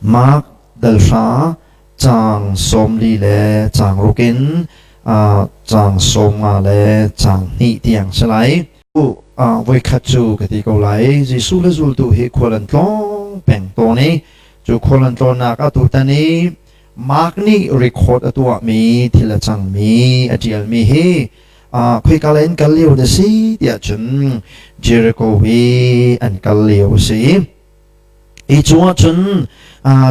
Mark dal hra caang 40 le caang ruk in caang 50 le caang hnih tiang si lai. Voikhat cu ka ti ko lai, Jesuh le zultu hi khual an tlawng peng tawn i cu khual an tlawnnak ah tutan i Mark nih record a tuahmi thil a cangmi a ṭialmi hi khoika lei in kal lio na si tiah cun Jericho hi an kal lio a si. Hi cu ahcun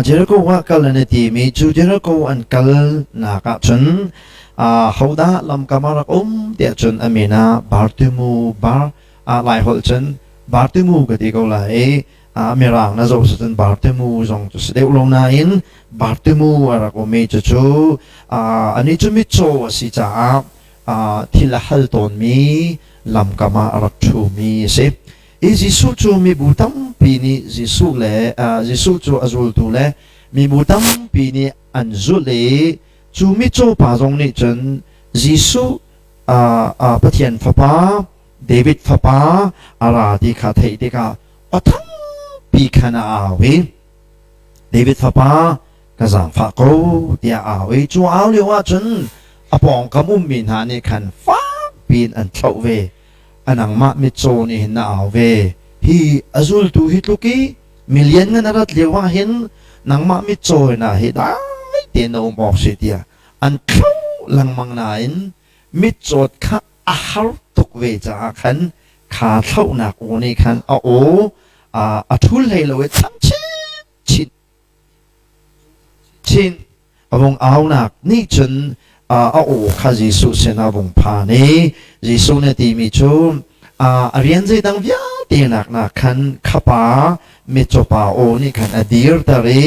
Jericho ah kal an i timi cu Jericho an kalnak ahcun hodah lamkam ah rak um tiah cun a min ah Bartimu Bar Lai holh cun Bartimu ka ti ko lai i Mirang na zoh cun Bartimu zong cu si deuh lo nain Bartimu a rak um i cucu anih cu mitcaw a si caah thil a hal tawnmi lamkam ah a rak ṭhumi a si. I Jesuh cu mibu tampi nih Jesuh le Jesuh cu a zultu le mibu tampi nih an zulh i cu mitcaw pa zong nih cun Jesuh Pathian Fapa David fapa a ra ti kha theih tikah aw thangpi khan a au i David fapa ka zaangfah ko tiah a au i cu au lio ah cun a pawngkam ummi hna nih khan fakpi in an thlauh ve. A nangmah mitcaw nih hin na au ve. Hi a zultu hi tluk i milian ngan a rat lio ah hin nangmah mitcaw na hi dai tein na um awk si tiah an thlauh lengmang nain mitcawt kha a har tuk ve caah khan kha thlauhnak aw nih khan a aw a ṭhul hlei lo i thang chin chin a vung aunak nih cun a aw kha Jesuh sinah a vung phan i Jesuh nih a timi cu a rian zeidang vialte nak nak khan khapa mitcaw pa aw nih khan a dirter i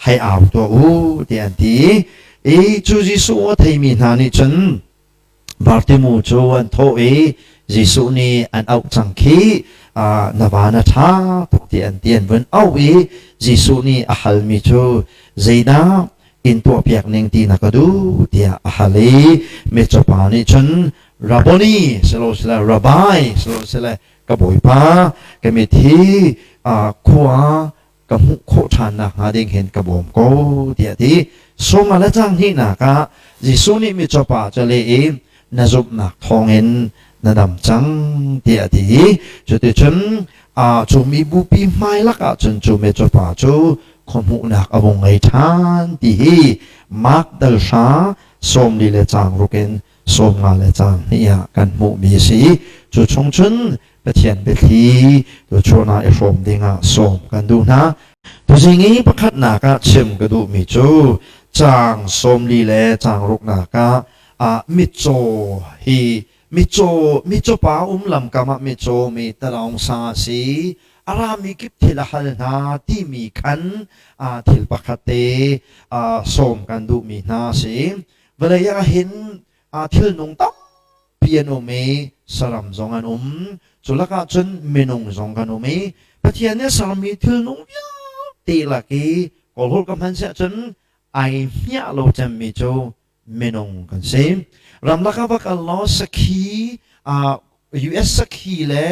hei au tuah u tiah an ti i cu Jesuh aw a theimi hna nih cun Bartimu cu an thawh i Jesuh nih an auh cang khi na va na ṭha tuk ti an ti an vun auh i Jesuh nih a halmi cu zeidah in tuahpiak ning ti na ka duh tiah a hal i mitcaw pa nih cun Rabboni silosile Rabbi silosile ka Bawipa ka mit hi khua ka hmuh khawh ṭhan nakhnga ding hin ka bawm ko tiah a ti. Sung a le cang hnihnak ah Jesuh nih mitcaw pa cu a leh i na zumhnak thawngin na dam cang tiah a ti i cuticun cu mibupi hmailak ah cun cu mitcaw pa cu khuahmuhnak a vung ngei ṭhan ti hi Mark dal hra 40 le caang ruk in 50 le caang hnih ah kan hmuhmi a si i cu chung cun Pathian biathli tuchun ah i hrawm dingah sawm kan duh hna. Tuzing i pakhatnak ah chim ka duhmi cu caang 40 le caang ruknak ah mitcaw hi mitcaw mitcaw pa um lamkam ah mitcaw mi talawng sang a si a rami kip thil a hal hna timi khan thil pakhat te sawm kan duhmi hna a si. Vawlei ah hin thil nung tampi an um i saram zong an um. Cu lakah cun minung zong kan um i Pathian nih sermi thil nung vialte lak i Kawlholh ka hman siah cun ai hmiah lo cemmi cu minung kan si. Ramlak ah va kal law sakhi US sakhi le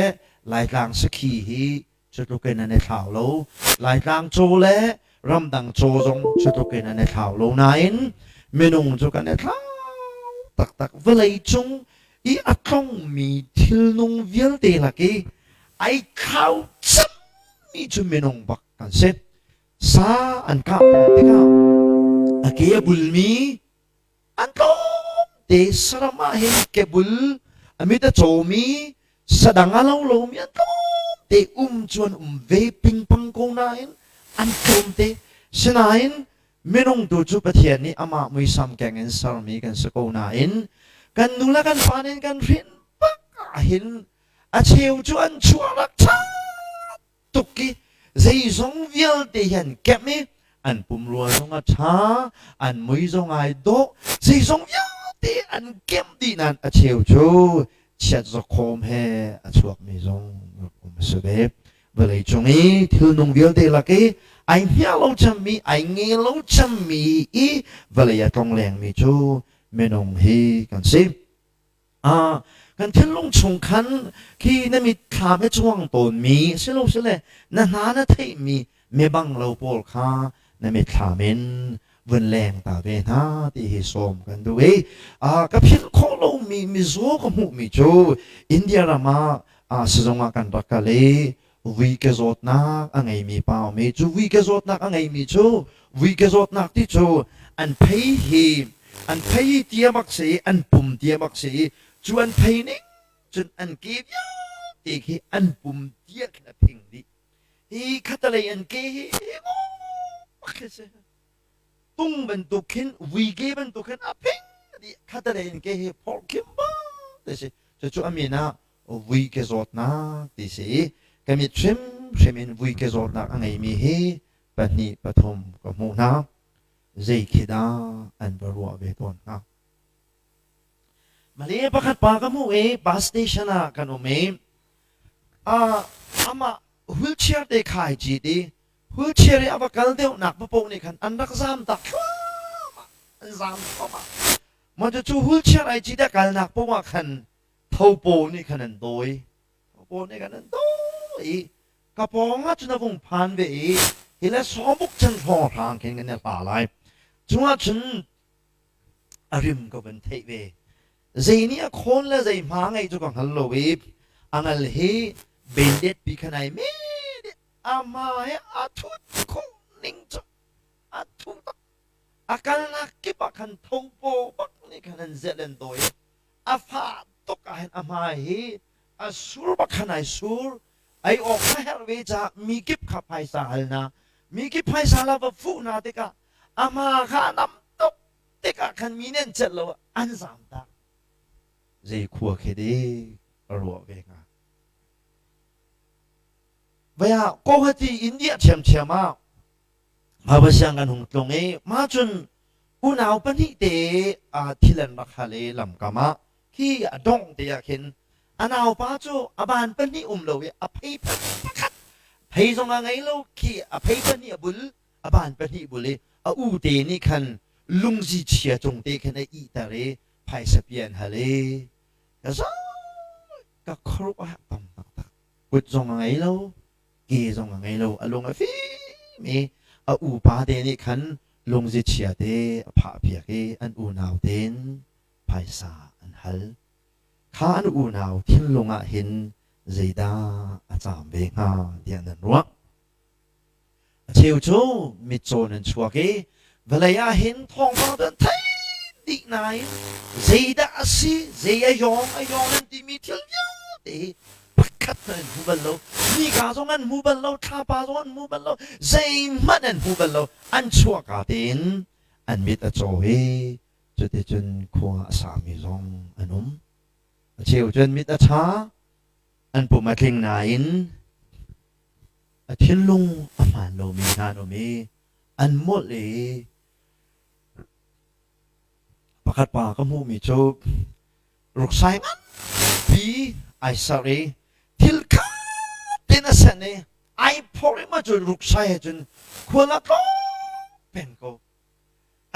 Laitlang sakhi hi cutluk in an i thlau lo. Laitlang caw le ramdang caw zong cutluk in an i thlau lo nain minung cu kan i thlau taktak. Vawlei cung i a tlongmi thilnung vialte lak i ai thlau cemmi cu minung bak kan si. Sa an kah tikah a ke a bulmi An tlawmte saram ah hin kebul a mit a cawmi sadang a lo lomi an tlawmte um cu an um ve pingpang ko nain an tlawmte. Sinain minung tu cu Pathian nih amah muisam keng in sermi kan si ko nain kan nu le kan pa nih kan hrin bak ah hin a cheu cu an chuah rak ṭha tuk i zeizong vialte hi an kemh i an pumrua zong a ṭha, an mui zong ai dawh, zeizong vialte an kemh dih nain a cheu cu chiat zawkhawm he a chuakmi zong rak um a si ve. Vawlei cung i thilnung vialte lak i ai hmiah lo cemmi, ai nge lo cemmi i vawlei a tlonglengmi cu minung hi kan si. Kan thinlung chung khan khi na mitthlam i cuang tawnmi silosile na hna na theihmi mibang lo pawl kha na mitthlam in vun leng ta ve hna ti hi sawm kan duh i ka philh khawh lomi mizaw ka hmuhmi cu India ram ah sizung ah kan rak kal i vuike zawtnak a ngeimi pa um i cu vuike zawtnak a ngeimi cu vuike zawtnak ti cu an phei hi an phei hi tia bak si i an pum tia bak si i cu an phei ning cun an ke vialte khi an pum tia khin a phing dih. Hi khatalei an ke hi bak khi si. Tung bantuk khin vui ke bantuk khin a phing dih. Khatalei an ke hi phorh khim bak ti si. Cucu a min ah vui ke zawtnak ti si i ka mit hrimhrim in vui ke zawtnak a ngeimi hi pahnih pathum ka hmuh hna. Zei khi dah an va ruah ve tawn hnga? Malay pakhat pa ka hmuh i bus station ah kan um i amah wheelchair te kha ai cit i wheelchair i a va kal deuhnak papoh nih khan an rak zaam tak thluahmah an zaam thluahmah. Mah cu wheelchair ai cit a kalnak paoh ah khan thopaw nih khan an dawi. Thopaw nih khan an dawi i ka pawng ah cun a vung phan ve i hi le sawbuk chan hrawnghrang khin kan i hla lai. Cungah cun a rim ka van theih ve. Zei nih a khawn le zei hma ngei cu ka hngal lo i a ngal hi bendet pi khan ai me a hma he a thut khawh ning cu a thu tak a kalnak kip ah khan thopaw bak nih khan an zelh an dawi a fah tuk ah hin a hmai hi a sur bak khan ai sur ai awk a herh ve caah mi kip kha phaisa hal na mi kip phaisa la va fuh na tikah a hma kha a nam tuk tikah khan mi nih an celh lo an zaam tak zei khua khi dik a ruah ve hnga vei ah Guwahati India ṭhiamṭhiam ah Mawasiang kan hung tlung i mah cun unau pahnih te thil an rak hal i lamkam ah khi a dongh te ah khin a naupa cu a ban pahnih um lo i a phei pakhat phei zong a ngei lo khi a phei pahnih a bul a ban pahnih bul i a u te nih khan lungzi chia cung te khin a ihter i phaisa pi an hal i ka zo ka khuaruah a tam taktak kut zong a ngei lo ke zong a ngei lo a lung a fim i a upa te nih khan lungzi chia te a phah piak i an unau tein phaisa an hal kha an unau thinlung ah hin zeidah a caam ve hnga tiah nan ruah A cheu cu mitcaw nan chuak i vawlei ah hin thawngpang cu an theih dih nain zeidah a si, zei a yawng a yawng nan timi thil vialte hi pakhat hmanh an hmu bal lo. Nika zong an hmu bal lo, thlapa zong an hmu bal lo, zeihmanh an hmu bal lo. An chuahka tein an mit a caw i cuticun khua a sami zong an um. A cheu cu an mit a ṭha, an pum a tling nain a thinlung a hmaan lomi hna an um i an molh i pakhat pa ka hmuhmi cu ruksai nganpi ai ser i thil khat tein a sen i ai phorh i ma cun ruksai he cun khual a tlawng peng ko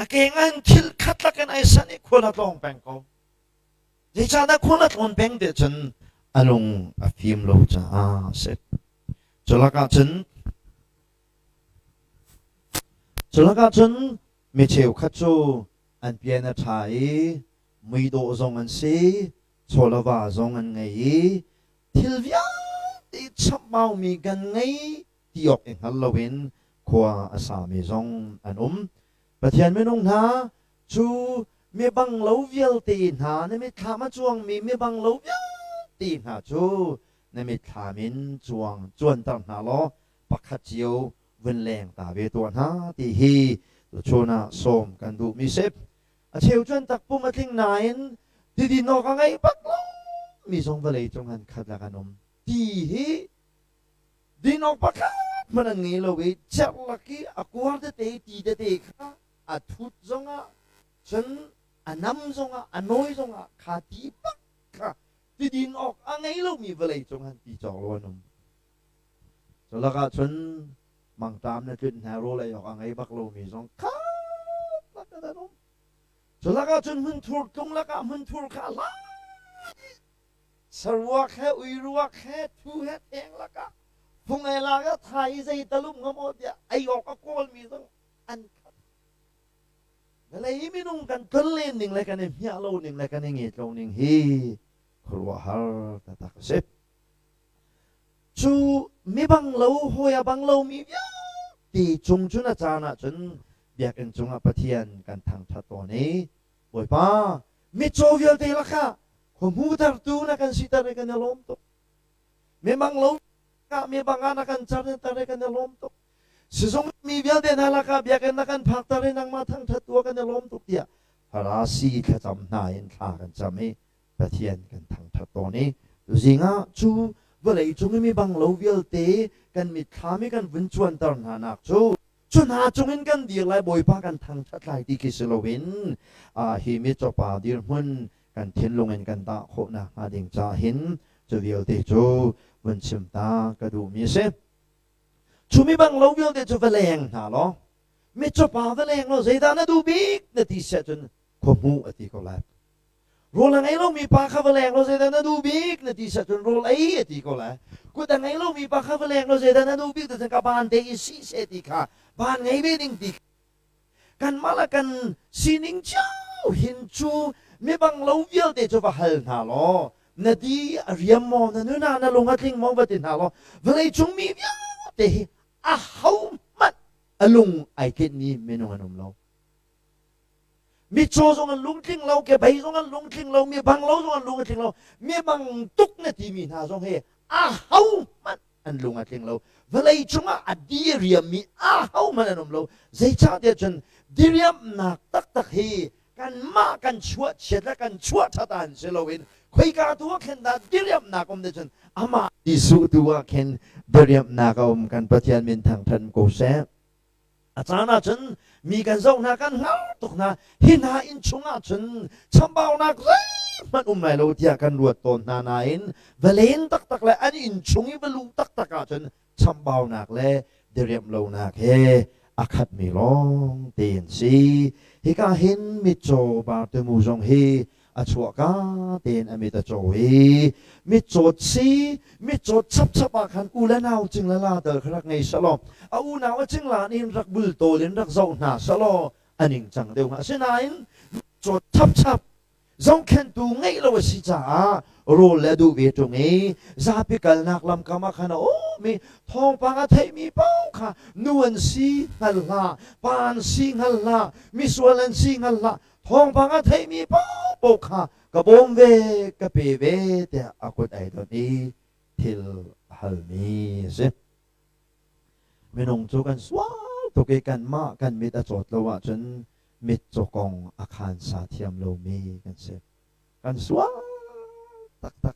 a keng ah hin thil khat lakin ai sen i khual a tlawng peng ko Zeicahdah khual a tlawn peng ti cun a lung a fim lo caah a si. Cu lakah cun cu lakah cun mi cheukhat cu an pian a ṭha i muidawh zong an si, chawlava zong an ngei i thil vialte chamhbaumi kan ngei ti awk i hngal loin khua a sami zong an um. Pathian minung hna Cu mibang lo vialte hna na mitthlam a cuangmi mibang lo vialte hna cu na mitthlam in cuang cuanter hna law pakhat cio vun leng ta ve tuah hna ti hi tuchun ah sawm kan duhmi si. A cheu cu an takpum a tling nain tidin awk a ngei bak lo mi zong vawlei cung an khat lak an um. Ti hi din awk pakhat hmanh an ngei lo i cerh lak i a kuar tete ti tete kha a thut zongah cun a nam zongah a nawi zongah kha ti bak kha tidin awk a ngei lomi vawlei cung han ti cawk lo an um. Cu lakah cun mangṭam na tlunh hna rawl ei awk a ngei bak lomi zong kha lak an um. Cu lakah cun hmunthur tlung lakah hmunthur kha a hlan saruak he uiruak he thu he theng lakah phung ei lak ah thai i zei talum ngam aw tiah ei awk a kawlmi zong. Vawlei minung kan tlonlen ning le kan i hmiah lo ning le kan i nget lo ning hi khuaruahhar taktak a si. Cu mibang lo hawi a bang lomi vialte cung cun a caan ahcun biakinn cungah Pathian kan thangṭhat tawn i Bawipa, mitcaw vialte lakah khuahmutertu na kan siter i kan i lawm tuk. Mibang lo mibang ah na kan cer i kan i lawm tuk. Sizung mi vialte hna lakah biakinn na kan phakter i nangmah thangṭhat tu ah kan i lawm tuk tiah Farasi thlacam hna in thla kan cam i Pathian kan thangṭhat tawn i tuzing ah cu vawlei cung i mi bang lo vialte kan mitthlam i kan vun cuanter hna nak cu cu hna cungin kan dir lai Bawipa kan thangṭhat lai ti khi si loin hi mitcawpa dirhmun kan thinlung in kan dah khawh nakhnga ding caah hin cu vialte cu vun chim ta ka duhmi a si. Cu mi bang lo vialte cu va leng hna law mitcawpa va leng law zeidah na duh bik na ti siah cun khuahmuh a ti ko lai. Rawl a ngei lomi pa kha va leng law zeidah na duh bik na ti siah cun rawl ei a ti ko lai. Kut a ngei lomi pa kha va leng law zeidah na duh bik ti cun ka ban te i sih seh ti kha ban ngei ve ding ti kanmah le kan sining cio hin cu mibang lo vialte cu va hal hna law na di a riam maw na nun ah na lung a tling maw va ti hna law vawleicung mi vialte hi ahohmanh a lung ai tlinhmi minung an um lo. Mitcaw zong an lungtling lo, kebei zong an lungtling lo, mi bang lo zong an lung a tling lo, mi bang tuk na timi hna zong hi ahohmanh an lung a tling lo. Vawlei cungah a diriammi ahohmanh an um lo. Zeicahtiah cun diriamnak taktak hi kanmah kan chuah chiat le kan chuah ṭhat ah si loin khoika tu ah khin dah diriamnak um te cun amah Jesuh tu ah khin diriamnak a um. Kan Pathian min thangṭhat ko seh. A caan ahcun mi kan zoh hna, kan hngar tuk hna. Hi hna inn chungah cun chambaunak zeihmanh um lai lo tiah kan ruat tawn hna nain va len taktak le an inn chung i va luh taktak ahcun chambaunak le diriamh lonak he a khatmi lawng te an si. Hika hin mitcaw Bartimu zong hi a chuahka tein a mit a caw i mitcawt si mitcawt chapchap ah khan u le nau cingla la dal kha rak ngei selaw a unau a cingla nih rak bultawl in rak zoh hna selaw a ningcang deuh hnga. Asinain mitcawt chapchap zohkhenhtu ngeih lo a si caah rawl le a duh ve ṭung i zapi kalnak lamkam ah khan a um i thawngpang a theihmi paoh kha nu an si hngal hlah, pa an si hngal hlah, misual an si hngal hlah, thawngpang a theihmi paohpaoh kha ka bawm ve, ka pe ve tiah a kut ai donh i thil a halmi a si. Minung cu kan sual tuk i kanmah kan mit a cawt lo ahcun mitcaw kong a khansa thiam lomi kan si. Kan sual taktak.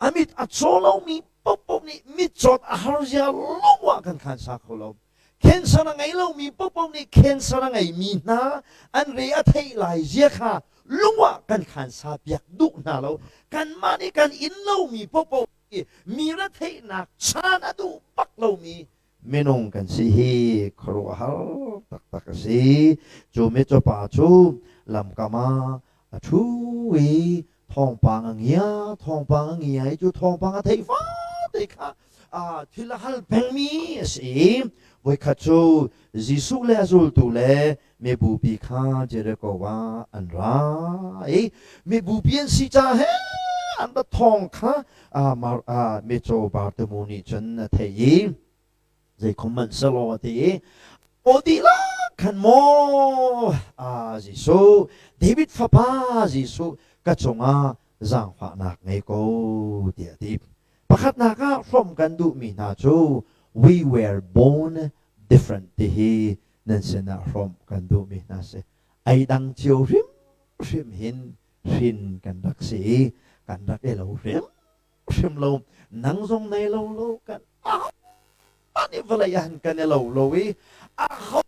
A mit a caw lomi paohpaoh nih mitcawt a har zia lung ah kan khansa kho lo. Cancer a ngei lomi paohpaoh nih cancer a ngeimi hna an re a theih lai zia kha lung ah kan khansa piak duh hna lo. Kanmah nih kan inn lomi paohpaoh i mi retheihnak chan a duh bak lomi minung kan si hi khuaruahhar taktak a si. Cu mitcawpa cu lamkam ah a ṭhu i thawngpang a ngia, thawngpang a ngia i cu thawngpang a theih fate kha thil a hal pengmi a si. Voikhat cu Jesuh le a zultu le mibupi kha Jericho ah an ra i mibupi an si caah he an ra thawng kha mitcaw Bartimu nih cun a theih i zeikhom hmanh selaw a ti i aw dihlak khan maw Jesuh, David fapa Jesuh, ka cungah zaangfahnak ngei ko tiah a ti. Pakhatnak ah hrawmh kan duhmi hna cu we were born different ti hi nan sinah hrawmh kan duhmi hna si. Ei dang cio hrimhrim hin hrin kan rak si i kan rak i lo hrimhrim lo. Nang zong nei lo lo kan ahohmanh nih vawlei ah hin kan i lo lo i aho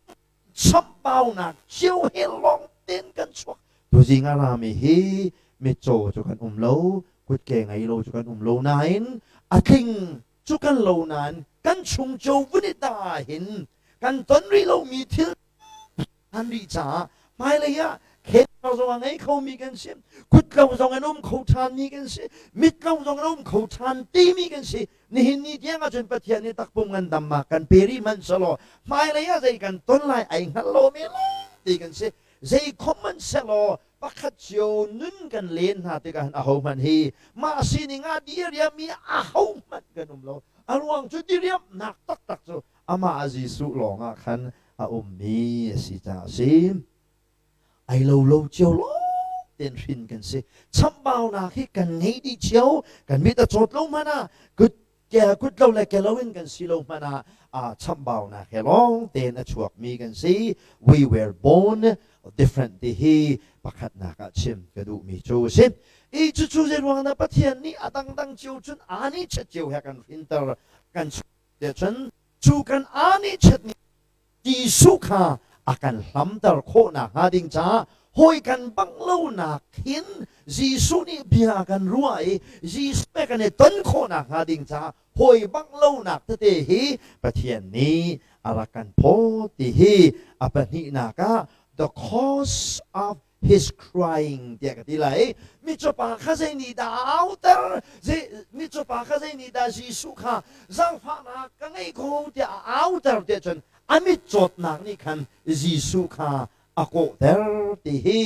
chambaunak cio he lawng tein kan chuak. Tuzing a rami hi mitcaw cu kan um lo, kutke ngei lo cu kan um lo nain a tling cu kan lo nain kan chung cio vun i dah ahhin kan ton rih lomi thil an rih caah hmailei ah cancer zong a ngei khomi kan si, kutlo zong an um kho ṭhanmi kan si, mitlo zong an um kho ṭhan timi kan si. Nihin ni tiang ahcun Pathian nih takpum ngandamnak kan pe rih hmanh selaw hmailei ah zei kan ton lai ai hngal lomi lawng ti kan si. Zei khom hmanh sehlaw pakhat cio nun kan len hna tikah hin ahohmanh hi mah sining ah diriammi ahohmanh kan um lo. A ruang cu diriamnak taktak cu amah Jesuh lawngah khan a ummi a si caah a si. Ai lo lo cio lawng tein hrin kan si. Chamhbaunak hi kan ngei dih cio. Kan mit a cawt lo hmanh ah kut kut lo le ke lo in kan si lo hmanh ah aa chamhbaunak he lawng tein a chuakmi kan si. We were born different ti hi pakhatnak ah chim ka duhmi cu a si. I cucu zeiruang dah Pathian nih a dangdang cio cun aa nih chet cio he kan hrinter kan chuah cun cu kan aa nih chetmi Jesuh kha a kan hlamter khawh nakhnga ding caah hawi kan bangh lonak hin Jesuh nih bia a kan ruah i Jesuh he kan i ton khawh nakhnga ding caah hawi bangh lonak tete hi Pathian nih a rak kan phawt ti hi a pahnihnak ah the cause of his crying tiah ka ti lai. Micupa kha zei nih dah a auter? Micupa kha zei nih dah Jesuh kha zaangfahnak ka ngei ko tiah a auter tiah cun a mitcawtnak nih khan Jesuh kha a kawhter ti hi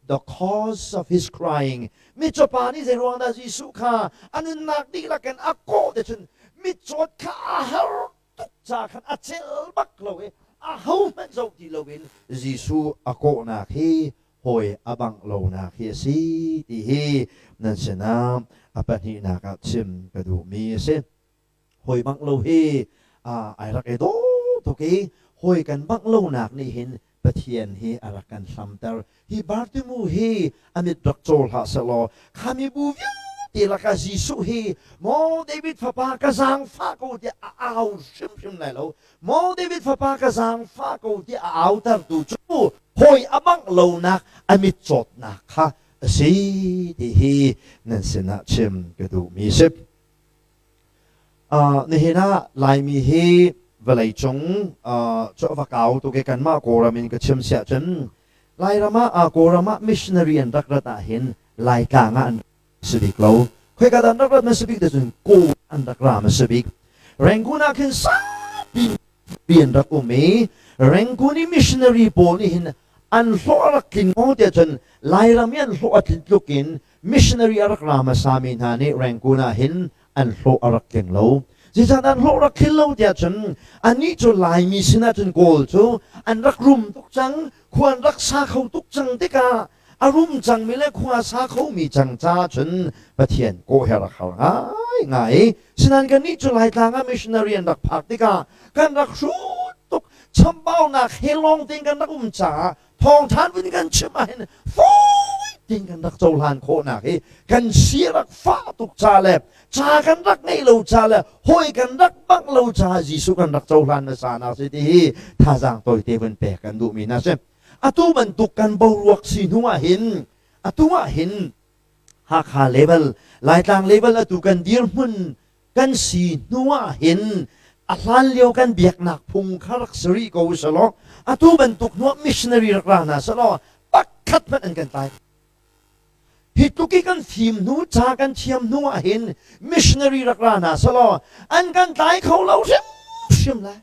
the cause of his crying. Micupa nih zei ruang dah Jesuh kha a nunnak dihlak in a kawh ti cun mitcawt kha a har tuk ca khan a cel bak lo i ahohmanh zoh ti loin Jesuh a kawhnak hi hawi a bangh lonak hi a si ti hi nan sinah a pahnihnak ah chim ka duhmi a si. Hawi bangh lo hi ai rak i dawh tuk i hawi kan bangh lonak nih hin Pathian hi a rak kan hlamter. Hi Bartimu hi a mit rak caw hlah sehlaw kha mibu vialte lakah Jesuh hi maw David fapa ka zaangfah ko tiah a au hrimhrim lai lo. Maw David fapa ka zaangfah ko tiah a autertu cu hawi a bangh lonak a mit cawtnak kha a si ti hi nan sinah chim ka duhmi a si. Nihin ah Laimi hi vawleicung cu a va kau tuk i kanmah Kawlram in ka chim siah cun Lairam ah Kawlram ah missionary an rak rat ahhin Laitlang ah an si bik lo. Khoika dah an rak rat na si bik te cun Kawl an rak ra ma si bik. Rangoon ah khin saupi an rak um i Rangoon i missionary pawl nih hin an hlawh a rak tling maw tiah cun Lairam i an hlawh a tlin tluk in missionary a rak ra hmasami hna nih Rangoon ah hin an hlawh a rak tling lo. Zeicahtiah an hlawh rak tling lo tiah cun anih cu Laimi sinah cun Kawl cu an rak rum tuk cang, khua an rak sa kho tuk cang tikah a rum cangmi le khua sa khomi cang caah cun Pathian kawh he rak har ngaingai. Sinain kannih cu Laitlang ah missionary an rak phak tikah kan rak hrut tuk, chambaunak he lawng tein kan rak um caah thawngṭha vun kan chim ahhin fawi tein kan rak cohlan khawhnak hi kan si rak fah tuk ca le ca kan rak ngeih lo ca le hawi kan rak bangh lo ca Jesuh kan rak cohlan hmasa nak si ti hi thazaang tawite vun pek kan duhmi hna si. Atu bantuk kan boruak si hnu ah hin atu ah hin Hakha level Laitlang level atu kan dirhmun kan si hnu ah hin a hlan lio kan biaknak phung kha rak si rih ko selaw atu bantuk hnu ah missionary rak ra hna selaw pakhat hmanh an kan tlai. Hi tluk i kan fim hnu ca kan thiam hnu ah hin missionary rak ra hna selaw an kan tlai kho lo hrimhrim lai.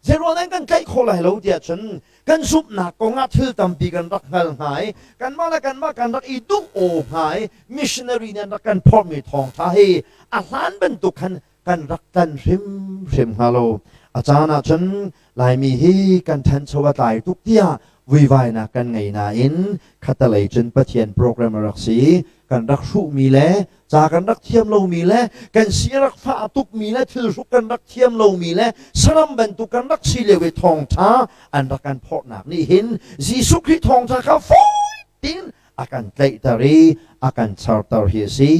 Zeiruang an kan tlaih khawh lai lo tiah cun kan zumhnak kong ah thil tampi kan rak hngal hnga i kanmah le kanmah kan rak i duh aw hnga i missionary nih an rak kan phorhmi thawngṭha hi a hlan bantuk khan kan rak tlan hrimhrim hnga lo. A caan ah cun Laimi hi kan ṭhancho a tlai tuk tiah vuivainak kan ngei nain khatalei cun Pathian program a rak si i kan rak hruhmi le ca kan rak thiam lomi le kan si rak fah tukmi le thilhruk kan rak thiam lomi le saram bantuk kan rak si lio i thawngṭha an rak kan phorhnak nih hin Jesuh Khrih thawngṭha kha fawi tein a kan tlaihter i a kan charter hi a si.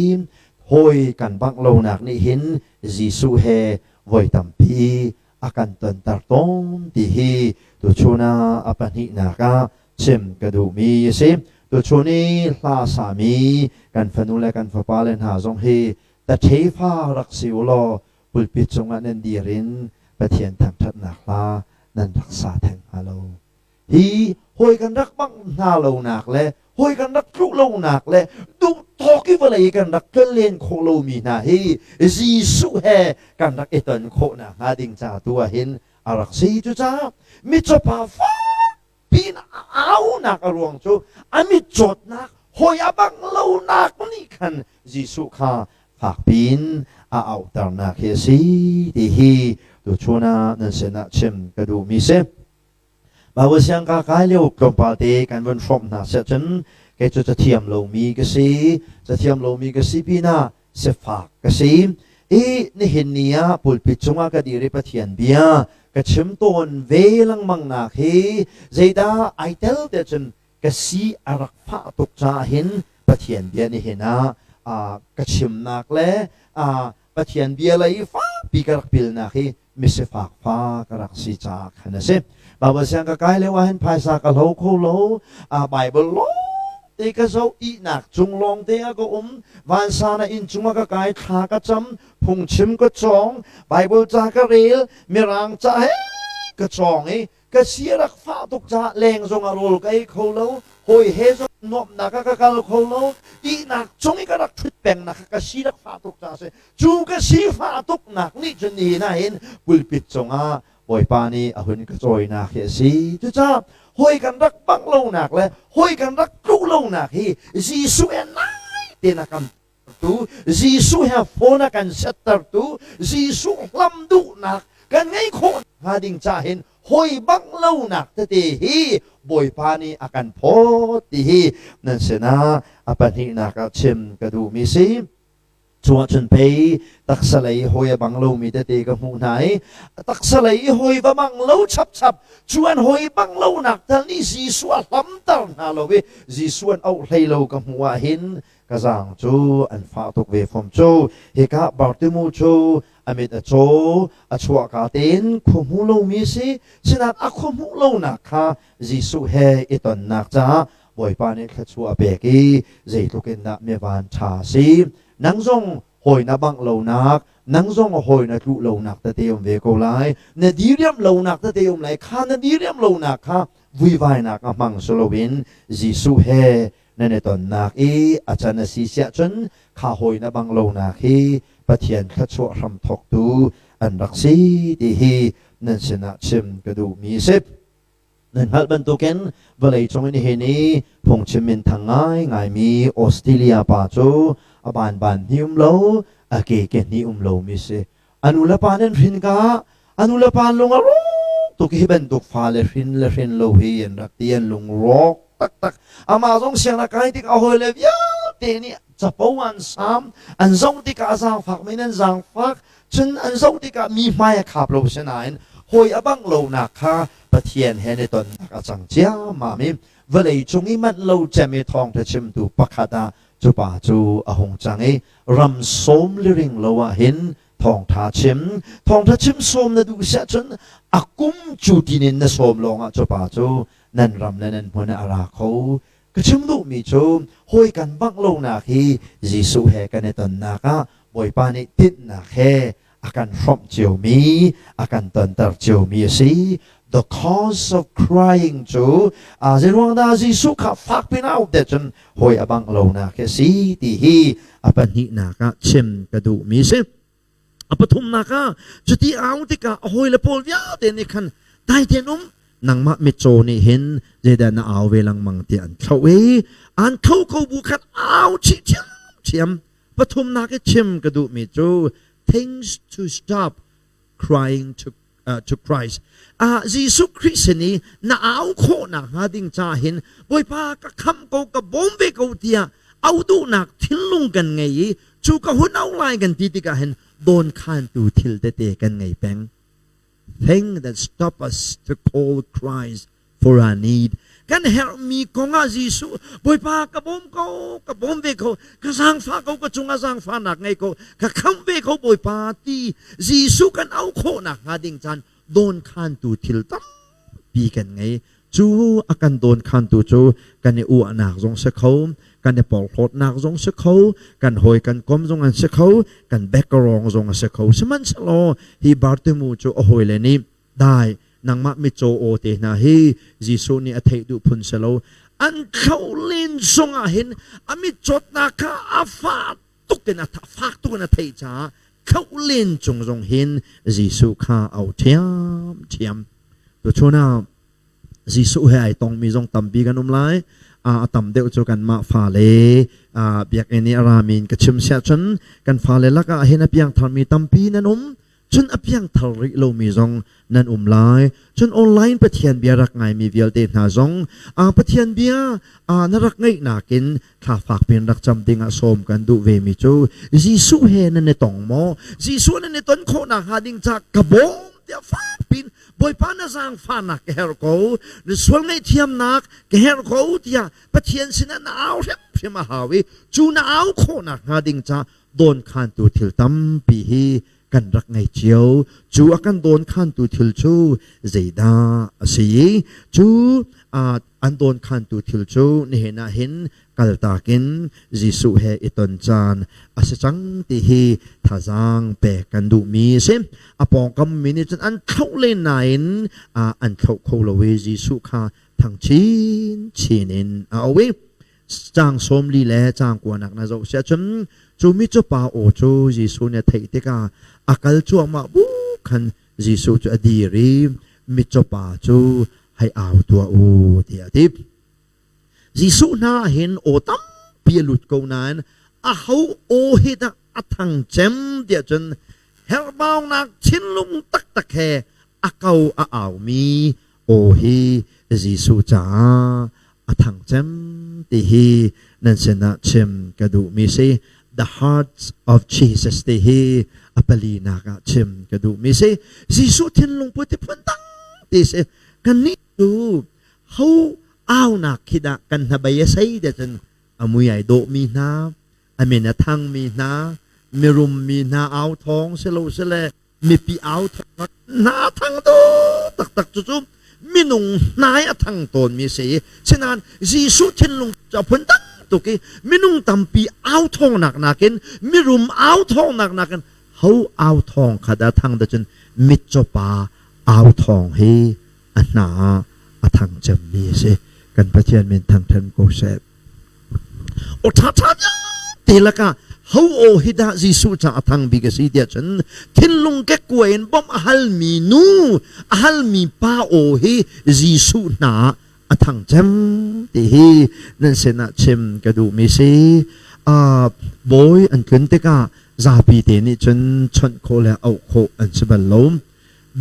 Hawi kan bangh lonak nih hin Jesuh he voi tampi a kan tonter tawn ti hi tuchun ah a pahnihnak ah chim ka duhmi a si. Tuchun i hla sami kan fanu le kan fapale hna zong hi taṭhefa rak si u law pulpit cungah nan dir in Pathian thangṭhatnak hla nan rak sa theng hnga lo. Hi hawi kan rak bangh hna lonak le hawi kan rak tluh lonak le duh tawk i vawlei kan rak tlonlen khawh lomi hna hi Jesuh he kan rak i ton khawhnak hnga ding ca tu ah hin a rak si. Cucaah mitcawpa fak. piin a aunak a ruang cu a mitcawtnak hawi a bang lonak nih khan Jesuh kha fak piin a auhternak hi a si ti hi tuchun ah nan sinah chim ka duhmi si. Baibal siang ka kai lio tlawmpal te kan vun hrawmh hna siah cun kei cu cathiam lomi ka si. Cathiam lomi ka si pinah sifak ka si. I nihin ni ah pulpit cungah ka dir i Pathian bia ka chim tawn ve lengmang nak hi zeidah ai tel te cun ka si a rak fah tuk caah hin Pathian bia nihin ah ka chimnak le Pathian bia lei fakpi ka rak pilnak hi misifak fa ka rak si caah khan a si. Baibal siang ka kai lio ah hin phaisa ka hlo kho lo. Baibal lawng te ka zoh ihnak cung lawng te ah ka um. Vansan ah inn cung ah ka kai thla ka cam phungchim ka cawng Baibal ca ka rel mirang ca he ka cawng i ka si a rak fah tuk caah leng zong ah rawl ka ei kho lo hawi he zong nuamhnak ah ka kal kho lo ihnak cung i ka rak ṭhut pengnak kha ka si rak fah tuk caah a si cu ka si fah tuknak nih cun nihin ah hin pulpit cungah Bawipa nih a hun ka cawinak hi a si cucaah hawi kan rak bangh lonak le hawi kan rak tluh lonak hi Jesuh he nai tein a kan tu Jesuh he phone a kan settertu Jesuh hlam duhnak kan ngei khawh hnga ding ca hin hawi bang lonak tete hi Bawipa nih a kan phawt ti hi nan sinah a pahnihnak ah chim ka duhmi si. Cu ahcun pei taksa lei hawi a bang lomi tete ka hmuh hna i taksa lei i hawi va bang lo chapchap cu an hawi bang lonak tal nih Jesuh a hlamter hna lo i Jesuh an auh hlei lo ka hmuh ah hin ka zaang cu an fah tuk ve fom cu. Hika Bartimu cu a mit a caw, a chuahka tein khua hmu lomi a si. Sinain a khua hmuh lonak kha Jesuh he i tonnak caah Bawipa nih thluachuah a pek i zeitluk in dah mi van ṭha a si. Nang zong hawi na bangh lonak, nang zong hawi na tluh lonak tete um ve ko lai. Na diriam lonak tete um lai. Kha na diriam lonak kha vuivainak a hmang si loin Jesuh he nan i tonnak i a can a si siah cun kha hawi na bang lonak hi Pathian thluachuah hram thawktu an rak si ti hi nan sinah chim ka duhmi a si. Nan hngalh bantukin vawlei cung in nihin i phungchim minthang ngaingaimi Australia pa cu a banban hni um lo, a ke ke hni um lomi si. A nu le pa nan hrin ka a nu le pa lung a rawk tuk hi bantuk fale hrin le hrin lo hi an rak ti an lung rawk taktak. Amah zong sianginn a kai tik a hawile vialte nih capo an sam an zoh tikah a zaangfak men an zaangfak cun an zoh tikah mi hmai a khap lo sinain hawi a bangh lonak kha Pathian he an i tonnak a cang ciammam i vawlei cung i manh lo cem i thawngṭha chimtu pakhat ah cu pa cu a hung cang i ram sawm liring lo ah hin thawngṭha chim thawngṭha chim sawm na duh siah cun a kum cu tin in na sawm lawngah cu pa cu nan ram le nan hmun ah a ra kho ka chim duhmi cu hawi kan bangh lonak hi Jesuh he kan i tonnak ah Bawipa nih tinhnak he a kan hrawmh ciomi a kan tonter ciomi a si the cause of crying cu zeiruang dah Jesuh kha fak pin a auh te cun hawi a bangh lonak hi a si ti hi a pahnihnak ah chim ka duhmi si a pathumnak ah cuti au tikah a hawile pawl vialte nih khan dai tein um nangmah mitcaw nih hin zeidah na au ve lengmang tiah an thloh i an tho ko bu khan au chih ṭhiamṭhiam Pathumnak i chim ka duhmi cu things to stop crying to Christ. Jesuh Khrih sin i na au khawhnak hnga ding ca hin Bawipa ka khamh ko ka bawm ve ko tiah au duhnak thinlung kan ngei i cu ka hun au lai kan ti tikah hin dawnkhantu thil tete kan ngei peng. Thing that stop us to call Christ for our need. Kan herhmi kongah Jesuh, Bawipa ka bawm ko, ka bawm ve ko, ka zaangfah ko, ka cungah zaangfahnak ngei ko, ka khamh ve ko Bawipa ti Jesuh kan auh khawhnak hnga ding caan dawnkhantu thil tampi kan ngei. Cu a kan dawnkhantu cu kan i uahnak zong si kho, kan i porhlawtnak zong si kho, kan hawi kan kom zong an si kho, kan background zong a si kho. Sihmanhsehlaw hi Bartimu cu a hawile nih dai nangmah mitcaw aw te hna hi Jesuh nih a theih duh phun si lo an thlo len zongah hin a mitcawtnak kha a fah tuk in a fak tuk in a theih caah thlo len cung zong hin Jesuh kha au ṭhiamṭhiam tuchun ah. Jesuh he ai tongmi zong tampi kan um lai. A tam deuh cu kanmah fale biakinn i a rami in ka chim siah cun kan fale lakah hin a piangtharmi tampi nan um. Cun a piangthar rih lomi zong nan um lai. Cun online Pathian bia rak ngaimi vialte hna zong Pathian bia na rak ngaih nakin thla fak piin rak cam dingah sawm kan duh vemi cu Jesuh he nan i tong maw? Jesuh nan i ton khawh nakhnga ding ca ka bawm tiah fak piin Bawipa na zaangfahnak ka herh ko, na sual ngaihthiamnak ka herh ko tiah Pathian sinah na au hrimhrim a hau i cu na au khawh nakhnga ding ca dawnkhantu thil tampi hi kan rak ngei cio. Cu a kan dawnkhantu thil cu zeidah a si i cu an dawnkhantu thil cu nihin ah hin kaltak in Jesuh he i ton caan a si cang ti hi thazaang pek kan duhmi a si. A pawngkam mi nih cun an thlauh len nain an thlauh kho lo i Jesuh kha thang chinchin in a auh i caang 40 le caang kuanak na zoh siah cun cu mi cu pa aw cu Jesuh nih a theih tikah a kal cuahmah bu khan Jesuh cu a dir i mitcaw pa cu hei au tuah u tiah a ti. Jesuh hna ah hin aw tampi a lut ko nain aho aw hi dah a thang cem tiah cun herhbaunak thinlung taktak he a ko a aumi aw hi Jesuh caah a thang cem ti hi nan sinah chim ka duhmi si. The Heart of Jesus ti hi a palinak ah chim ka duhmi si. Jesuh thinlung put hi phun dang ti si. Kannih cu ho aunak khi dah kan hnabei a sei te cun a mui ai dawhmi hna a min a thangmi hna mirum mi hna au thawng si lo sile mipi au thawng hna thang do taktak cu cu minung hnai a thang tawnmi si i sinain Jesuh thinlung cu a phun dang tuk i minung tampi au thawngnak nakin mirum au thawngnak nakin ho au thawng kha dah thang da cun mitcaw pa au thawng hi a hna ah a thang cemmi a si. Kan Pathian min thangṭhat ko seh. Aw ṭhaṭha vialte lakah ho aw hi dah Jesuh ca a thang bik a si tiah cun thinlung kekkuai in bawmh a halmi nu, a halmi pa aw hi Jesuh hna ah a thang cem ti hi nan sinah chim ka duhmi si. Uh, bawi an tlun tikah zapi te nih cun chawnh khawh le auh khawh an si bal lo.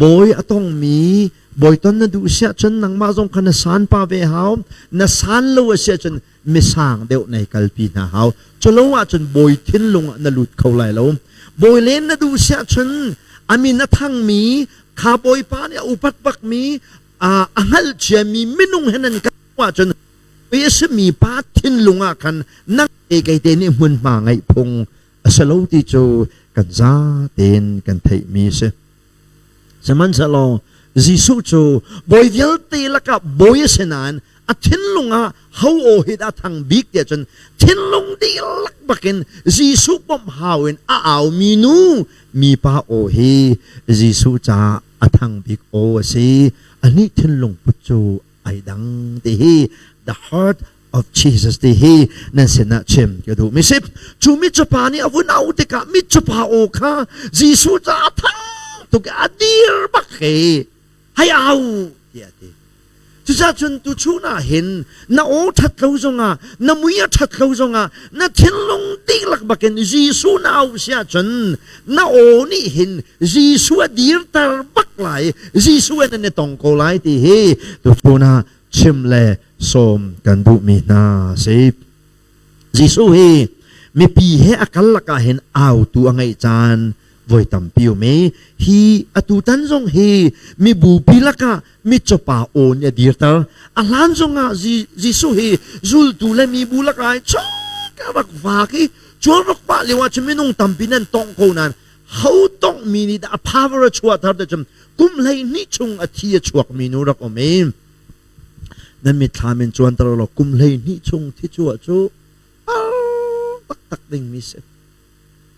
Bawi a tongmi bawi ton na duh siah cun nangmah zong kha na san pa ve hau. Na san lo a si ahcun misang deuh nei kalpi hna hau. Culo ahcun bawi thinlung ah na lut kho lai lo. Bawi len na duh siah cun a min a thangmi kha bawipa nih a upat bakmi a hngalh ciami minung he nan kal ahcun a simi pa thinlung ah khan nang te kei te nih hmunhma ngeih phung a si lo ti cu kan za tein kan theihmi a si. Sihmanhsehlaw Jesuh cu bawi vialte lakah bawi a si nain a thinlung ah ho aw hi dah thang bik tiah cun thinlung dihlak bakin Jesuh bawmh hau in a aumi nu mipa aw hi Jesuh caah a thang bik aw a si. Anih thinlung put cu ai dang ti hi the heart of Jesus ti hi nan sinah chim ka duh mi si. Cu mitcawpa nih a vun auh tikah mitcawpa aw kha Jesuh caah thang tuk i a dir bak hi hei au tiah a ti. Cucaah cun tuchun ah hin na aw ṭhat lo zongah na mui a ṭhat lo zongah na thinlung dihlak bakin Jesuh na auh si ahcun na aw nih hin Jesuh a dirter bak lai Jesuh in an i tong ko lai ti hi tuchun ah chim le sawm kan duhmi hna a si. Jesuh hi mipi he a kal lakah hin autu a ngeih caan voi tampi um i hi atutan zong hi mibupi lakah mitcawpa aw nih a dirter. A hlan zongah Jesuh hi zultu le mibu lakah hin chawk a rak vak i cuan rak pah lio ah cun minung tampi nan tongh ko nain ho tonghmi nih dah a power a chuahter ti cun kum 12 chung a thi a chuakmi nu rak um i nan mitthlam in cuanter law kum 12 chung thi chuah cu har taktak dingmi si.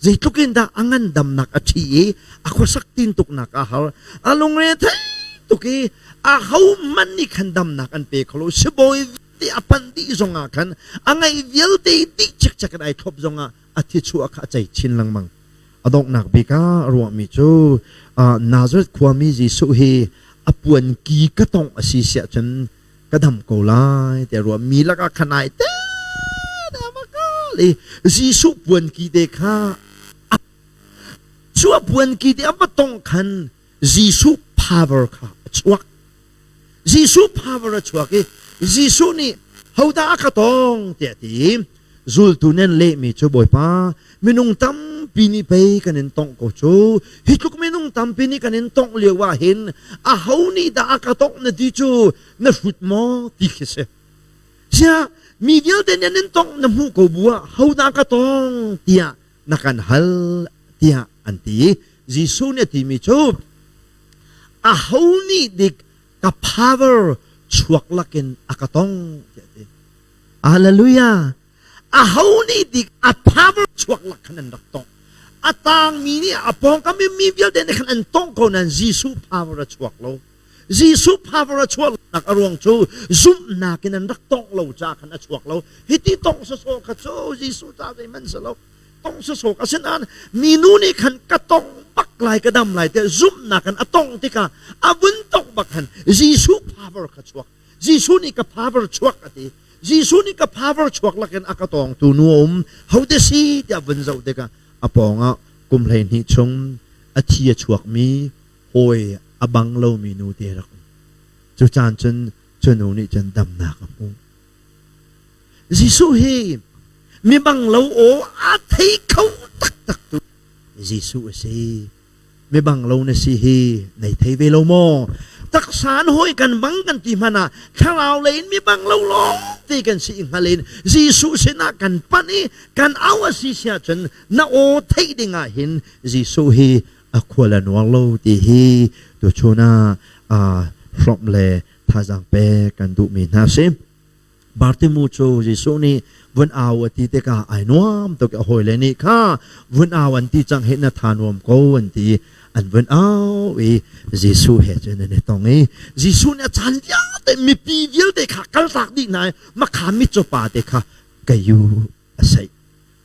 Zeitluk in dah a ngandamnak a ṭhi i a khuasak tintuknak a har, a lungre thei tuk i a hohmanh nih khan damnak an pe kho lo. Sibawi vialte a panh dih zongah khan a ngeih vialte dih cikcek in ai thlop zongah a thi chuah kha a cei chin lengmang. A donghnak bik ah ruahmi cu Nazareth khuami Jesuh hi A puanki ka tongh a si siah cun ka dam ko lai tiah ruah mi lakah khan ai te i Jesuh puanki te kha cu a puanki te a va tongh khan Jesuh power kha a chuak. Jesuh power a chuak i Jesuh nih hodah a ka tong tiah a ti. Zultu nih an lehmi cu Bawipa minung tampi nih pei kan in tongh ko cu. Hi tluk minung tampi nih kan in tongh lio ah hin aho nih dah a ka tongh na ti cu na hrut maw ti khi si. Siah mi vialte nih an in tongh na hmuh ko bu ah hodah ka tong tiah na kan hal tiah an ti. Jesuh nih a timi cu aho nih dik ka power chuak lakin a ka tong tiah a ti. Hallelujah! Aho nih dik a power chuak lak khan an rak tong. A tangmi nih a pawngkam i mi vialte nih khan an tong ko nain Jesuh power a chuak lo. Jesuh power a chuah nak a ruang cu zumhnak in an rak tongh lo ca khan a chuak lo. Hiti tongh sawsawh kha cu Jesuh ca zeihmanh si lo. Tongh sawsawh asinain minu nih khan ka tongh bak lai ka dam lai tiah zumhnak in a tongh tikah a vun tongh bak khan Jesuh power kha chuak. Jesuh nih ka power chuak a ti. Jesuh nih ka power chuak lakin a ka tawngtu nu a um. Hote si tiah vun zoh tikah a pawngah kum 12 chung a thi a chuakmi hawi a bang lomi nu te rak um. Cu caan cun cu nu nih cun damnak a hmuh. Jesuh hi mi bang lo aw a thei kho taktak tu Jesuh a si. Mi bang lo na si hi nei thei ve lo maw? Taksa an hawi kan bang kan ti hmanh ah thlarau lei in mi bang lo lawng te kan si hngal in Jesuh sinah kan panh i kan au a si siah cun na aw theih ding ah hin Jesuh hi a khual a nuar lo ti hi tuchun ah hrawmh le thazaang pek kan duhmi hna si. Bartimu cu Jesuh nih vun au a ti tikah ai nuam tuk i a hawile nih kha vun au an ti cang hi na tha nuam ko an ti an vun au i Jesuh he cun an i tong i Jesuh nih a caan vialte mipi vialte kha kaltak dih hna i makha mitcaw pa te kha kayu a saih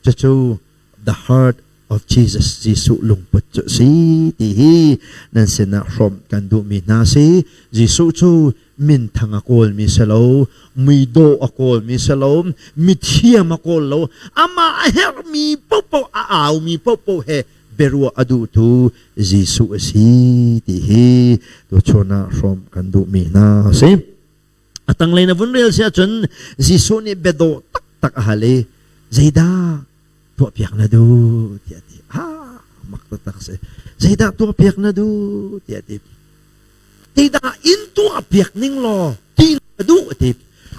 cucu the heart of Jesus Jesuh lungput cu a si ti hi nan sinah hrawmh kan duhmi hna si. Jesuh cu minthang a kawlmi si lo, muidawh a kawlmi si lo, mithiam a kawl lo, amah a herhmi paohpaoh a aumi paohpaoh he biaruah a duhtu Jesuh a si ti hi tuchun ah hrawmh kan duhmi hna a si. A tanglei na vun rel si ahcun Jesuh nih biadawh taktak a hal i zeidah tuahpiak na duh tiah a ti. Ah, mak taktak si. Zeidah tuahpiak na duh tiah a ti. Zeidah in tuahpiak ning law ti na duh a ti.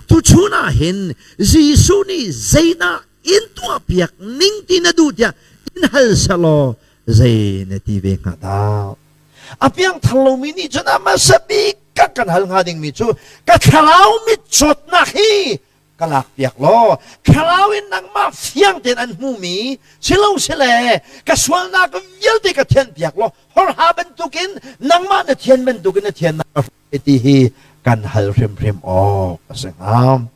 Tuchun ah hin Jesuh nih zeidah in tuahpiak ning ti na duh tiah in hal selaw zei na ti ve hnga dah? A piangthar lomi nih cun a hmasa bik ka kan hal hnga dingmi cu ka thlarau mit cawtnak hi ka lakpiak law thlarau in nangmah fiang tein an hmumi silo sile ka sualnak vialte ka thianpiak law horha bantukin nangmah na thian bantukin na thiannak ka hruai ti hi kan hal hrimhrim awk a si hnga.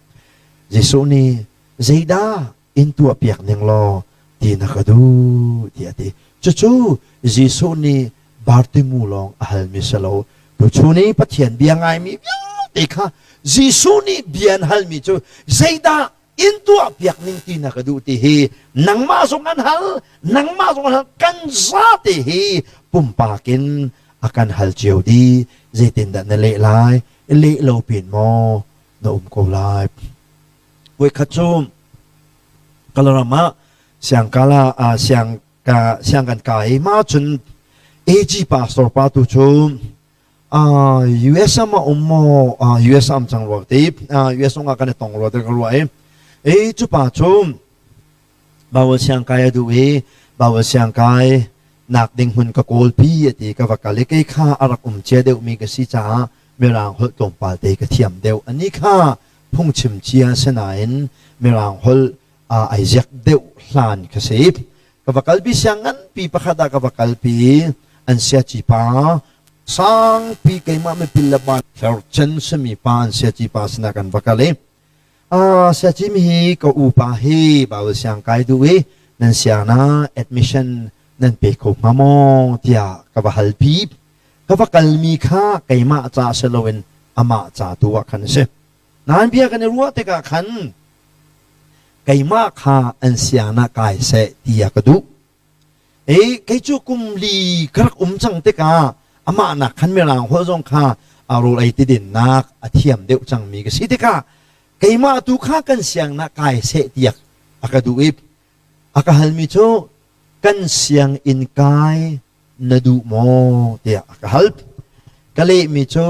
Jesuh nih zeidah in tuahpiak ning law ti na ka duh tiah a ti. Cucu Jesuh nih Bartimu lawng a halmi si lo. Tuchun i Pathian bia ngaimi vialte kha Jesuh nih bia an halmi cu zeidah in tuahpiak ning ti na ka duh ti hi nangmah zong an hal, nangmah zong an hal, kan zate hi pumpak in a kan hal cio dih. Zeitindah na leh lai? Leh lo pin maw na um ko lai? Voikhat cu Kalaram ah siangkala ah siang ka siang kan kai ma cun AG pastor pa tu cu US am a um maw US am cang rua ti US zong ah kan i tong rua te ka ruah i e cu pa cu Bible siang kai a duh i Bible siang kai nak ding hmun ka kawl pi ati ka va kal i kei kha a rak um cia deuh mi ka si caah mirang holh tlawmpal te ka thiam deuh ani kha phungchim cia sinain mirang holh ai ziak deuh hlan ka si. Ka va kalpi siang nganpi pakhat ah ka va kalpi an siaci pa sangpi keimah mipil le ban chen simi pa an siaci pa sinah kan va kal i siaci mi hi ka upa hi Bible siang kai duh i nan siang na admission nan pe kho hnga maw tiah ka va halpi. Ka va kalmi kha keimah ca si loin amah ca tu ah khan a si. Nain bia kan i ruah tikah khan keimah kha an sianginn ah kai seh ti a ka duh. I kei cu kum li ka rak um cang tikah amah nak khan mirang holh zong kha rawl ei ti dinnak a thiam deuh cangmi ka si tikah keimah tu kha kan sianginn ah kai seh tiah a ka duh i a ka halmi cu kan sianginn kai na duh maw tiah a ka hal. Ka lehmi cu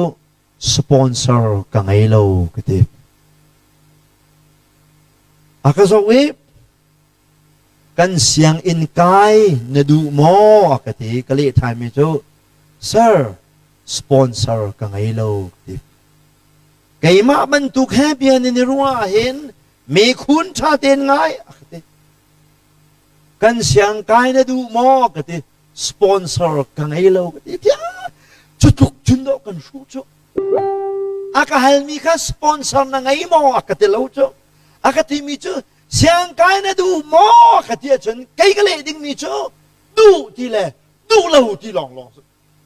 sponsor ka ngei lo ka ti. A ka zoh i kan sianginn kai na duh maw a ka ti. Ka leh ṭhanmi cu sir sponsor ka ngei lo ka ti. Keimah bantuk he bia nan i ruah ahhin mekhun ṭha tein ngai a ka ti. Kan siangkai na duh maw ka ti. Sponsor ka ngei lo ka ti. Tiah cu tluk cun dawh kan hruh cu. A ka halmi kha sponsor na ngei maw a ka ti lo cu. A ka timi cu siangkai na duh maw ka ti ahcun kei ka leh dingmi cu duh ti le duh lo ti lawnglawng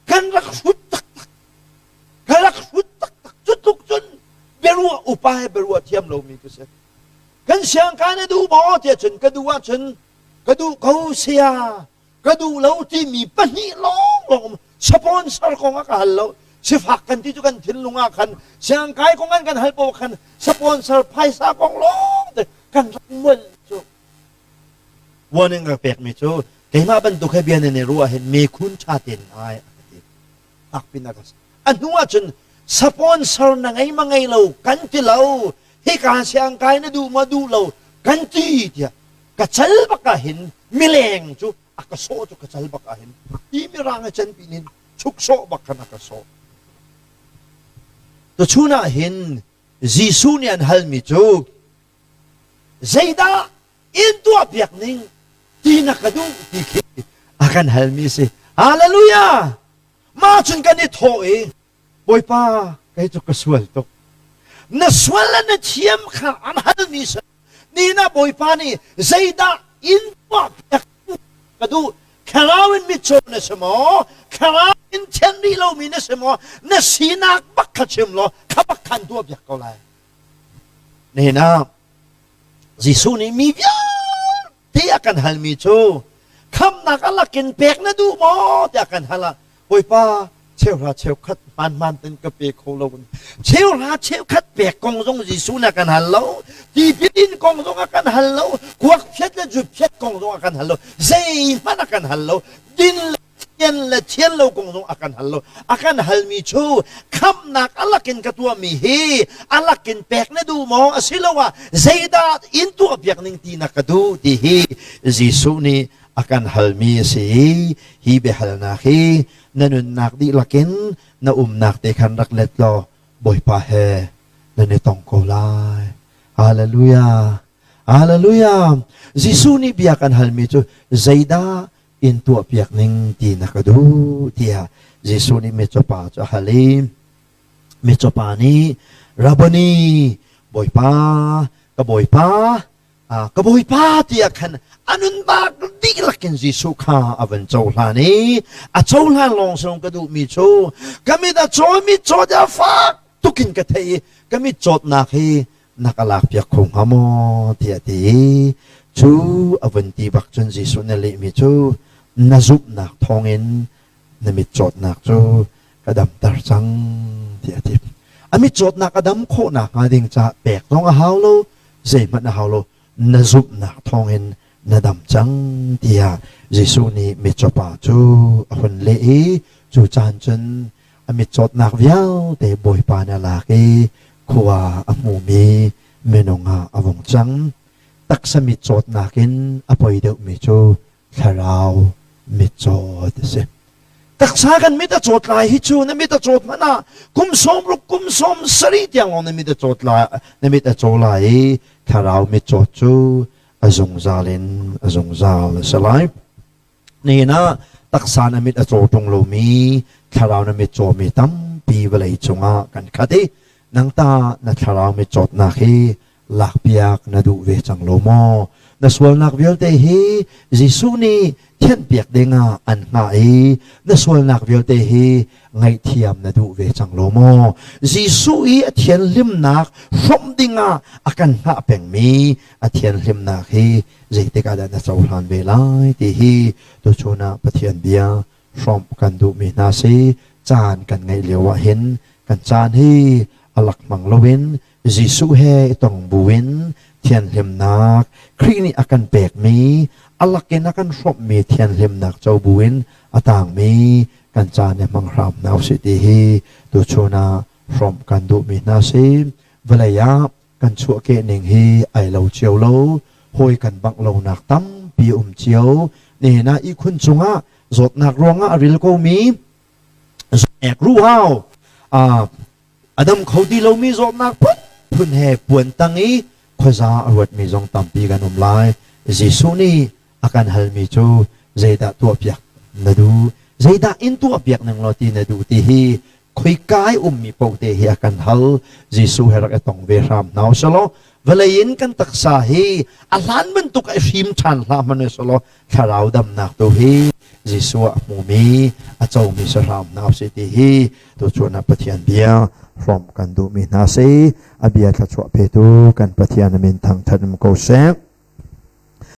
kan rak hrut taktak. Ka rak hrut taktak. Cu tluk cun biaruah upa he biaruah thiam lomi ka si. Kan siangkai na duh maw tiah cun ka duh ahcun ka duh ko saya ka duh lo timi pahnih lawnglawng sponsor kong a ka hal lo sifak kan ti cu kan thinlung ah khan siangkai kong an kan hal paoh khan sponsor phaisa kong lawng te kan rak mual cu warning ka pekmi cu keimah bantuk he bia nan i ruah hin mekhun ṭha tein ai a ka ti fakpin a ka a hnu ah cun sponsor na ngei ma ngei lo kan ti lo hika siangkai na duh ma duh lo kan ti tiah ka cal bak ah hin mileng cu a ka sawh cu ka cal bak ah hin hi mirang a can pin hin chuk sawh bak khan a ka sawh tuchun ah hin Jesuh nih an halmi cu zeidah in tuahpiak ning ti na ka duh ti khi a kan halmi si. Hallelujah! Mah cun kan i thawh i Bawipa kei cu ka sual tuk. Na sual le na thiam kha an halmi si. Ni na Bawipa nih zeidah in tuahpiak ka duh Thlarau in mitcaw na si maw? Thlarau in thian rih lomi na si maw? Na sinak bak kha chim law kha bak khan tuahpiak ko lai. Nihin ah Jesuh nih mi vialte a kan halmi cu khamnak a lakin pek na duh maw tiah kan hal ah Bawipa cheuhra cheukhat hmaanhmaan ten ka pe kho lo cheuhra cheukhat pek kong zong Jesuh nih a kan hal lo tipil in kong zong a kan hal lo kuak phiat le zu phiat kong zong a kan hal lo zeihmanh a kan hal lo din le thian le thian lo kong zong a kan hal lo. A kan halmi cu khamhnak a lakin ka tuahmi hi a lakin pek na duh maw asiloah zeidah in tuahpiak ning ti na ka duh ti hi Jesuh nih a kan halmi a si. Hi biahalnak hi na nunnak dihlak in na umnak te khan rak let law Bawipa he nan i tong ko lai. Hallelujah. Hallelujah. Jesuh nih bia kan halmi cu zeidah in tuahpiak ning ti na ka duh tiah Jesuh nih mitcaw pa cu a hal i mitcaw pa nih Rabboni Bawipa ka Bawipa ka Bawipa tiah khan a nunnak dihlak in Jesuh kha a van cohlan i a cohlan lawng song ka duhmi cu ka mit a caw mit caw a fak tukin ka theih i ka mit cawtnak hi na ka lakpiak kho hnga maw tiah a ti i cu a vun ti bak cun Jesuh nih a lehmi cu na zumhnak thawngin na mitcawtnak cu ka damter cang tiah a ti. A mitcawtnak a dam khawhnak hnga ding caah pek zong a hau lo, zeihmanh a hau lo, na zumhnak thawngin na dam cang tiah Jesuh nih mitcawpa cu a hun leh i cu caan cun a mitcawtnak vialte Bawipa nih a lak i khua a hmumi minung ah a vung cang. Taksa mitcawtnak in a poi deuhmi cu thlarau mitcawt a si. Taksa kan mit a cawt lai hi cu na mit a cawt hmanh ah kum 60 kum 70 tiang lawng na mit a cawt lai na mit a caw lai i thlarau mitcawt cu a zungzal in a zungzal a si lai. Nihin ah taksa na mit a caw ṭung lomi, thlarau na mit cawmi tampi vawlei cungah kan khat i nang ta na thlarau mitcawtnak hi lakpiak na duh ve cang lo maw? Na sualnak vialte hi Jesuh nih thianhpiak dingah an hngah i na sualnak vialte hi ngaihthiam na duh ve cang lo maw? Jesuh i a thianhlimnak hrawmh dingah a kan hngah pengmi a thianhlimnak hi zeitik ah dah na cohlan ve lai ti hi tuchun ah Pathian bia hrawmh kan duhmi hna si. Caan kan ngeih lio ah hin kan caan hi a lak hmang loin Jesuh he i tong buin thianhlimnak Khrih nih a kan pekmi a lakin a kan hrawmhmi thianhlimnak co buin a tangmi kan caan i hmang hram hna usih ti hi tuchun ah hrawmh kan duhmi hna si. Vawlei ah kan chuahkeh ning hi ai lo cio lo, hawi kan bangh lonak tampi um cio. Nihin ah ihkhun cungah zawtnak ruangah a ril komi ek ruhau a dam kho ti lomi zawtnak phunphun he puan tang i khuaza a ruatmi zong tampi kan um lai. Jesuh nih a kan halmi cu zeidah tuahpiak na duh, zeidah in tuahpiak ning law ti na duh ti hi khoika i ummi paoh te hi a kan hal. Jesuh he rak i tong ve hram hna usih vawlei in kan taksa hi a hlan bantuk a hrim ṭhan hlah hmanh usih thlarau damnak tu hi Jesuh ah hmumi a comi si hram hna usih ti hi tuchun ah Pathian bia hrawm kan duhmi hna si. A bia thluachuah petu kan Pathian min thangṭhat um ko seh.